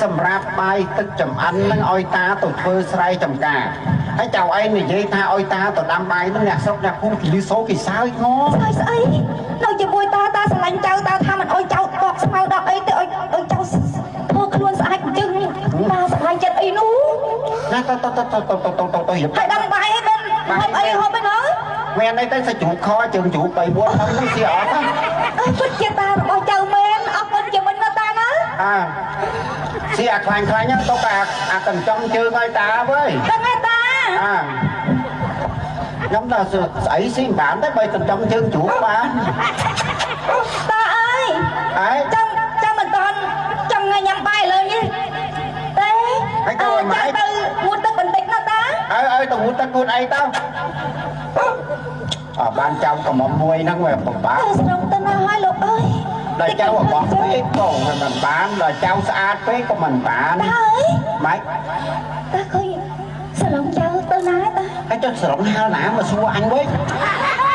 សម្រាប់បាយទឹកចំអិននឹងឲ្យតាទៅធ្វើស្រែចម្ការហើយចៅឯងនិយាយថាឲ្យតាទៅដាំបាយនឹងអ្នកស្រុកអ្នកភូមិគេលឺសូរគេសើចង ស្អីស្អីនៅជាមួយតាតាស្រឡាញ់ចៅតាថាមិនអោយចៅបកស្មៅដល់អីទេឲ្យឲ្យចៅធ្វើខ្លួនស្អាតជឹងតាស្រឡាញ់ចិត្តអីនោះ ណាទៅទៅទៅទៅទៅទៅទៅទៅរៀប ហើយដាំបាយអីមិនហូបអីហូបឯណា មានអីទៅសាច់ជ្រូកខជើងជ្រូក3 4ទៅនឹងស៊ីអត់ណា អើពិតជាតារបស់ចៅមែនអរគុណជាមិនណាតាណា អើស៊ីអាខ្លាញ់ខ្លាញ់ហ្នឹងទៅអាអាកញ្ចំជើងឲ្យតាវើយ ដឹងទេតា អើខ្ញុំដល់ស្អីស៊ីមិនបានទេបើកញ្ចំជើងជ្រូកបាន តាអើយ អើ ចាំចាំមិនតាន់ចាំថ្ងៃញ៉ាំបាយលើនេះទេ ហើយទៅឲ្យម៉េច ទៅងូតទឹកបន្តិចណាតា អើអើទៅងូតទឹកងូតអីទៅអើបានចៅកំមុំមួយហ្នឹងវាពិបាក ទៅស្រង់ទៅណាហើយលោកអើយ ដល់ចៅរបស់ពេកក៏វាមិនបានដល់ចៅស្អាតពេកក៏មិនបាន តាអើយ ម៉េច តាឃើញស្រង់ចៅទៅណាតា ហើយចុះស្រង់ហាលណាមកសួរអញវិញ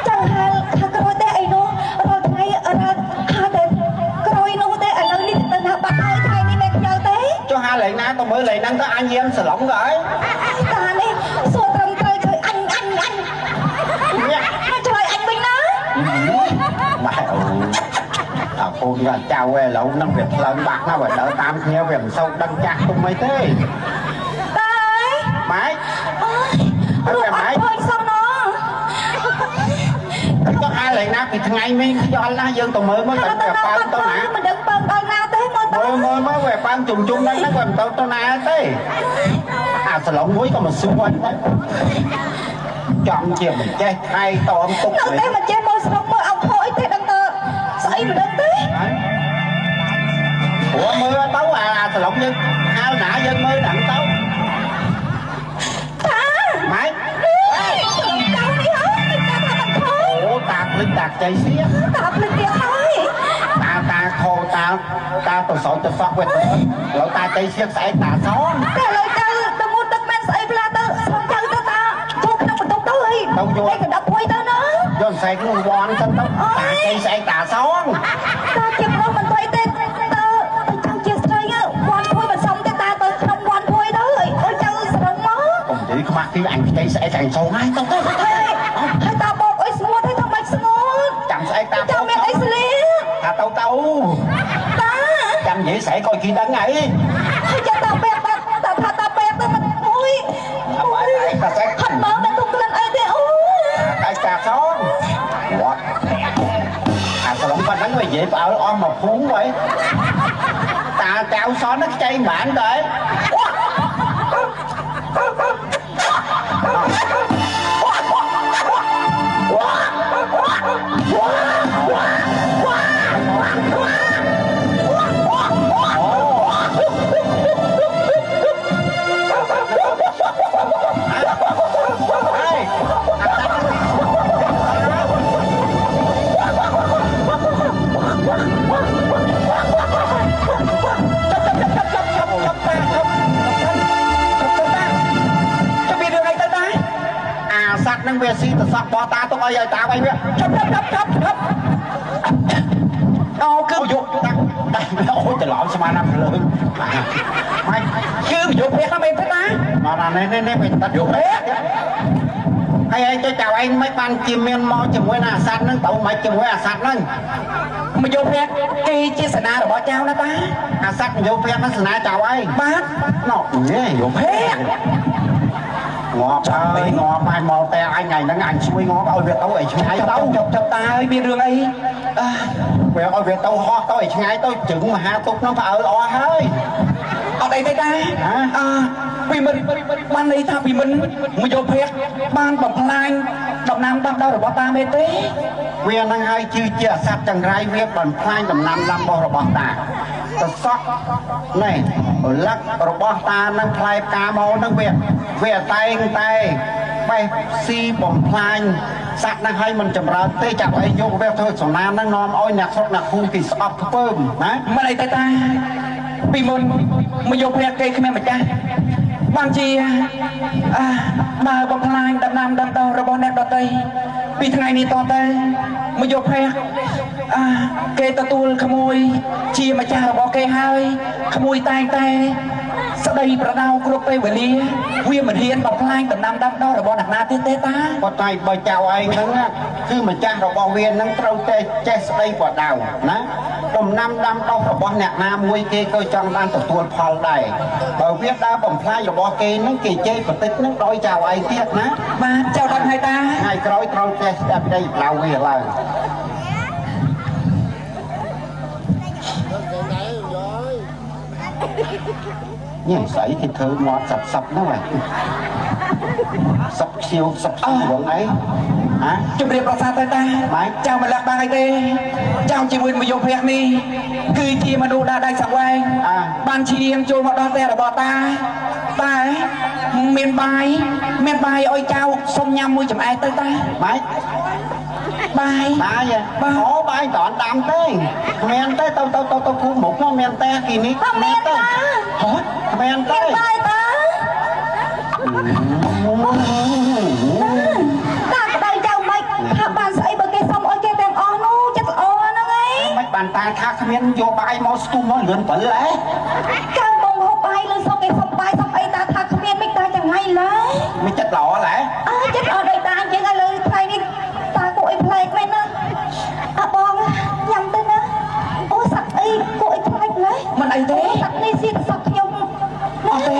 ចៅហាលខាងក្រោយទេអីនោះរាល់ថ្ងៃរាល់ហាលតែក្រោយនោះទេឥឡូវនេះទៅណាបាត់ហើយថ្ងៃនេះមិនខ្យល់ទេ ចុះហាលលេងណាទៅមើលលេងហ្នឹងទៅអញយាមស្រឡំក៏អី តានេះសួរត្រឹមត្រូវជួយអញអញអញ ញ៉ា មកឆ្លើយអញវិញណា ម៉ែអូអាកូនក៏ចៅឯឡូវហ្នឹងវាថ្លើមបាក់ណាស់បើដើរតាមគ្នាវាមិនសូវដឹងចាស់ទុំអីទេ តាអើយ ម៉េច អើយ ហើយវាម៉េច អើយសោះណ ចុះហាលលេងណាពីថ្ងៃមីងខ្យល់ណាស់យើងទៅមើលមើលតែវាប៉ើងទៅណា មិនដឹងប៉ើងដល់ណាទេមើលទៅ មើលមើលមើលវាប៉ើងជុំជុំហ្នឹងហ្នឹងវាមិនទៅទៅណាទេអាសឡុងមួយក៏មកសួរអញដែរចំជាមិនចេះថៃតอมទុក នៅ វិញ ទេមិនចេះមើលស្រុកមើលអោខអីទេដឹងតើស្អីមិនដឹងទេ ព្រោះមើលទៅអាសឡុងយើងហាលណាយើងមើលហ្នឹងទៅ តា ម៉េច ចៅនេះហើយតាថាមិនខូច អូតាភ្លេចតាខ្ចីសៀ តាភ្លេចទៀតហើយ តាតាខោតាតាទៅសោចទៅសក់វាទៅឥឡូវតាចៃសៀកស្អែកតាសន តែឥឡូវចៅទៅងូតទឹកមែនស្អីផ្លាទៅស្រុកចៅទៅតាចូលក្នុងបន្ទប់ទៅអីឯកណ្ដាប់ពួយទៅណា យកស្អែកនោះវ៉ាន់សិនទៅតាចៃស្អែកតាសង តាជាប្រុសមិនទៅទេទៅទៅចៅជាស្រីវ៉ាន់ពួយមិនសមទេតាទៅក្នុងវ៉ាន់ពួយទៅអើយចៅស្រឹងមក កុំនិយាយខ្មាស់គេអញខ្ចីស្អែកអញសងហើយទៅទៅទៅ ហើយតាបោកអុយស្ងួតហើយថាមិនស្ងួត ចាំស្អែកតា ចៅមានអីស្លៀក ថាទៅទៅ តា ចាំនិយាយស្អែកឲ្យគេដឹងអី ហើយចាំតាពេកបាត់តាថាតាពេកទៅមិនអូយ អើស្អែកតាស្អែក ហត់មើលមិនទុំក្លិនអីទេអូយ តែតាសងវត្តអាសឡុងប៉ុណ្ណឹងវានិយាយផ្អើលអស់មកភូមិហើយតាចៅសនខ្ចីមិនបានទេ ហើយអាតា ចាប់ចាប់ចាប់តាចាប់ចាប់ចាប់តាចាប់មានរឿងអីទៅតា អាសัตว์នឹងវាស៊ីទៅសក់បោះតាទុកឲ្យឲ្យតាវិញវា ចាប់ចាប់ចាប់ចាប់ចាប់អូគឺ អូយកតាតែអូច្រឡំស្មានណាភ្លើងម៉េច គឺយកព្រះណាមែនទេតា មកណានេះនេះវិញតា យកព្រះ ហើយឯងទៅចៅឯងមិនបានជាមានមកជាមួយនឹងអាសัตว์ហ្នឹងទៅមិនជាមួយអាសัตว์ហ្នឹង មកយកព្រះគេជាសេនារបស់ចៅណាតា អាសัตว์យកព្រះហ្នឹងស្នាចៅឯង បាទ ណោះញ៉េ យកព្រះ ងាប់ហើយងាប់ហើយមកតែអញថ្ងៃហ្នឹងអញជួយងាប់ឲ្យវាទៅឲ្យឆ្ងាយទៅ ចាប់ចាប់តាអើយមានរឿងអីអើ វាឲ្យវាទៅហោះទៅឲ្យឆ្ងាយទៅជឹងមហាទុកហ្នឹងផ្អើលអស់ហើយ អត់អីទេតាអើពីមិនបានន័យថាពីមិនមកយកព្រះបានបំផ្លាញដំណាំដាំដុះរបស់តាមែនទេ វានឹងហើយជឿជាសត្វចង្រៃវាបំផ្លាញដំណាំដាំដុះរបស់តាតសក់នេះលឹករបស់តានឹងផ្លែផ្កាមកនឹងវាវាតែងតែបេះស៊ីបំផ្លាញសត្វហ្នឹងឲ្យមិនចម្រើនទេចាប់អីយកវាធ្វើសំណានហ្នឹងនាំឲ្យអ្នកស្រុកអ្នកភូមិគេស្អប់ខ្ពើមណា មិនអីទេតាពីមុនមកយកព្រះគេគ្មានម្ចាស់បានជាអើបើបំផ្លាញដំណាំដាំដុះរបស់អ្នកដតី ពីថ្ងៃនេះតទៅមកយកភ័ក្រអាគេទទួលក្មួយជាម្ចាស់របស់គេហើយក្មួយតែងតែស្ដីប្រដៅគ្រប់ពេលវេលាវាមិនហ៊ានបំផ្លាញដំណាំដាំដុះរបស់អ្នកណាទៀតទេតា ប៉ុន្តែបើចៅឯងហ្នឹងណាគឺម្ចាស់របស់វាហ្នឹងត្រូវតែចេះស្ដីបដៅណាដំណាំដាំដុះរបស់អ្នកណាមួយគេក៏ចង់បានទទួលផលដែរបើវាដើរបំផ្លាញរបស់គេហ្នឹងគេជេរបតិចហ្នឹងដោយចៅឯងទៀតណា បាទចៅដឹងហើយតា ថ្ងៃក្រោយត្រូវចេះស្ដាប់ដីប្លៅវាឡើងញ៉ែស្អីគេធ្វើមាត់សាប់សាប់ហ្នឹងហ៎សឹកខ្សៀវសឹកខ្សៀវហ្មងអីហ៎ ជំរាបប្រសាទទៅតា បាទ ចៅមិនលាក់បានអីទេចៅជាមួយមយោភ័ក្រនេះគឺជាមនុស្សដែលដៃសង្វែង អា បានឈៀងចូលមកដល់ផ្ទះរបស់តាតែមានបាយមានបាយឲ្យចៅសុំញ៉ាំមួយចំអែតទៅតា ម៉េច បាយ បាយហ៎អូបាយមិនតាន់ដាំទេគ្មានទេទៅទៅទៅទៅភូមិមុខនោះមានទេគីនេះ អត់មាន ទេ តា ហ៎ គ្មានទេ មានបាយតាតាក្តៅចៅមិនថាបានស្អីបើគេសុំឲ្យគេទាំងអស់នោះចិត្តល្អហ្នឹងឯង មិនបានតាថាគ្មានយកបាយមកស្ទុះមកលឿន7ហ៎ ចៅបងហូបបាយឬសុំគេសុំបាយសុំអីតាថាគ្មានមិនតាចង្ហៃឡើយ មិនចិត្តល្អហ៎ អើចិត្តអត់ដូចតាអញ្ចឹងឥឡូវថ្ងៃនេះតាគួរឲ្យប្លែកមែនណាអបងញ៉ាំទៅណាអូសត្វអីគួរឲ្យប្លែកម្លេះ មិនអីទេ សត្វនេះស៊ីតែសត្វខ្ញុំ អត់ទេ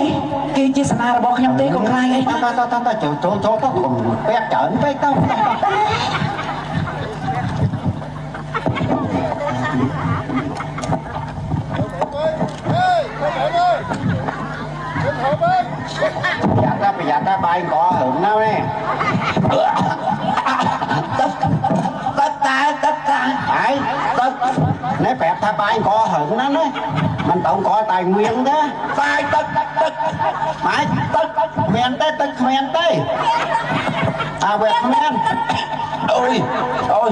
គេជាសនារបស់ខ្ញុំទេកុំខ្លាចអី តតតតចូលចូលចូលទៅកុំពាក់ច្រើនពេកទៅប្រយ័ត្នណាប្រយ័ត្នណាបាយកហឹងណានេះ ទឹកទឹកតាទឹកតា ហើយ ទឹក នេះប្រាប់ថាបាយកហឹងណាណាមិនទៅកតែងវៀងទេ បាយទឹកទឹក ម៉េចទឹកគ្មានទេទឹកគ្មានទេអាវាគ្មាន អូយអូយ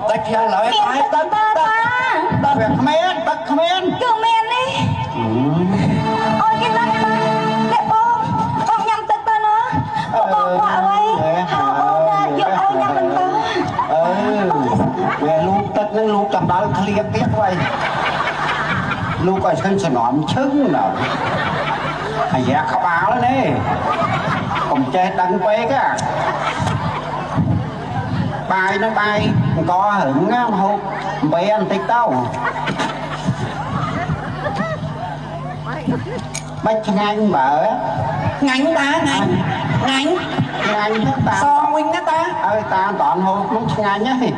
ទឹកយ៉ាឡើយ មាន បាយ ទឹក ទឹក តា ទឹក តា វាគ្មានទឹកគ្មាន គឺមាននេះអូយគេណាស់តាអ្នកបងបងញ៉ាំទឹកទៅណាបងគាត់អ្វីហៅបងណាយកឲ្យញ៉ាំមិនទៅ អឺវាលូកទឹកនឹងលូកចំដល់ឃ្លៀងទៀតវ៉ៃលូកឲ្យឈឹងសំណំឈឹងណាអាយ៉ាក្បាលនេះកុំចេះដឹងពេកអាបាយនឹងបាយអង្គរឹងណាហូបអំបែបន្តិចទៅបាច់ឆ្ងាញ់បើ ងាញ់តាងាញ់ងាញ់ ឆ្ងាញ់ទៅតា សងវិញណាតា អើយតាមិនតាន់ហូបនោះឆ្ងាញ់ហ៎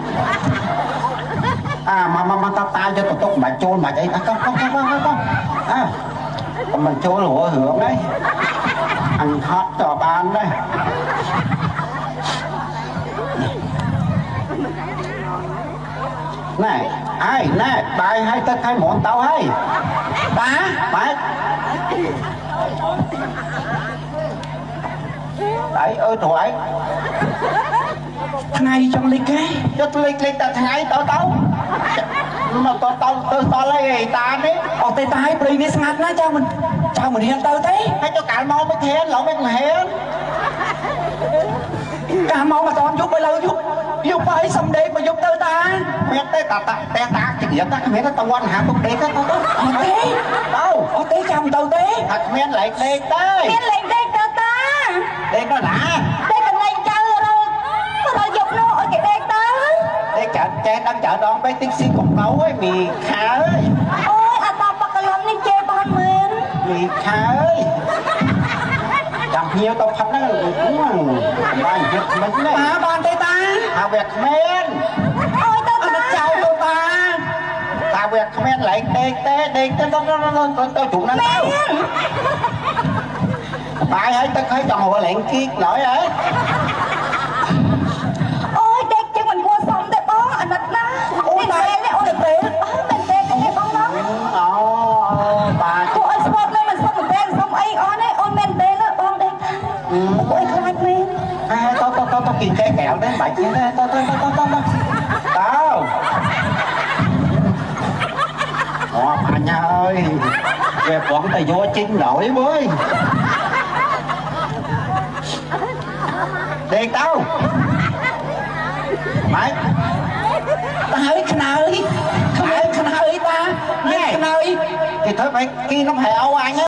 អាមកមកមកតាតាយកទៅទុកមិនបាច់ចូលមិនបាច់អីតាកុំកុំកុំកុំកុំអើកុំមិនចូលរស់រឿងនេះអញហត់ក៏បានដែរណែអើយណែបាយឲ្យទឹកឲ្យហ្មងទៅហើយ តា បាយអីអើយត្រូវឯង ថ្ងៃចង់លិចគេ ចិត្តលេចលេចតែថ្ងៃទៅទៅមកទៅទៅទៅតល់អីតានេះ អត់ទេតាឲ្យព្រៃនេះស្ងាត់ណាស់ចៅមិនចៅមិនហ៊ានទៅទេ ហើយទៅកាលមកមិនហ៊ានឡើយមិនហ៊ាន កាលមកមកតន់យប់ឥឡូវយប់យប់ហើយសំដេកមកយប់ទៅតា មានទេតាតាតែតាជំរាបតាគ្មានទេតវ៉ាន់ហាពុកដេកទៅទៅ អត់ទេ ទៅ អត់ទេចាំទៅទេ ថាគ្មានឡែកដេកទេ មានលេងដេកទៅតា ដេកដល់ណា ដេកកន្លែងចៅរលរលយប់នោះឲ្យគេដេកទៅ ដេកច្រើនចេះដឹងច្រើនដងពេកតិចស៊ីកុំកៅអើយមីខាអើយ អូយអាតាបកលំនេះជេរបានមែន មីខាអើយចាំភ្ញៀវទៅផាត់ហ្នឹងបាយយឹកមិននេះ តាបានទេតា ថាវាគ្មាន អូយទៅ អ តា ត់ចៅទៅតា ថាវាគ្មានឡែកដេកទេដេកទៅទៅទៅទៅជុំហ្នឹងទៅបាយហើយទឹកហើយចង់រកលែងគីកឡើយហ៎ អូយដេកចឹងមិនគួរសមទេបងអាណិតណា អូតា មែនទេអូ ទៅទេ មែនទេទេបងណា អូបាទ គួរឲ្យស្មត់នៅមិនសុំមែនសុំអីអស់ទេអូនមែនទេណាបងដេកគួរឲ្យខ្លាចមែន អេតតតតគីកែកែវទេបាច់ទេតតតតតតតោអូអញអើយវាប្រងតែយកជីងដល់វើយដេកទៅ ម៉េច តាហើយខ្នើយខ្នើយខ្នើយតាមានខ្នើយ គេធ្វើម៉េចគីនំហែអញ?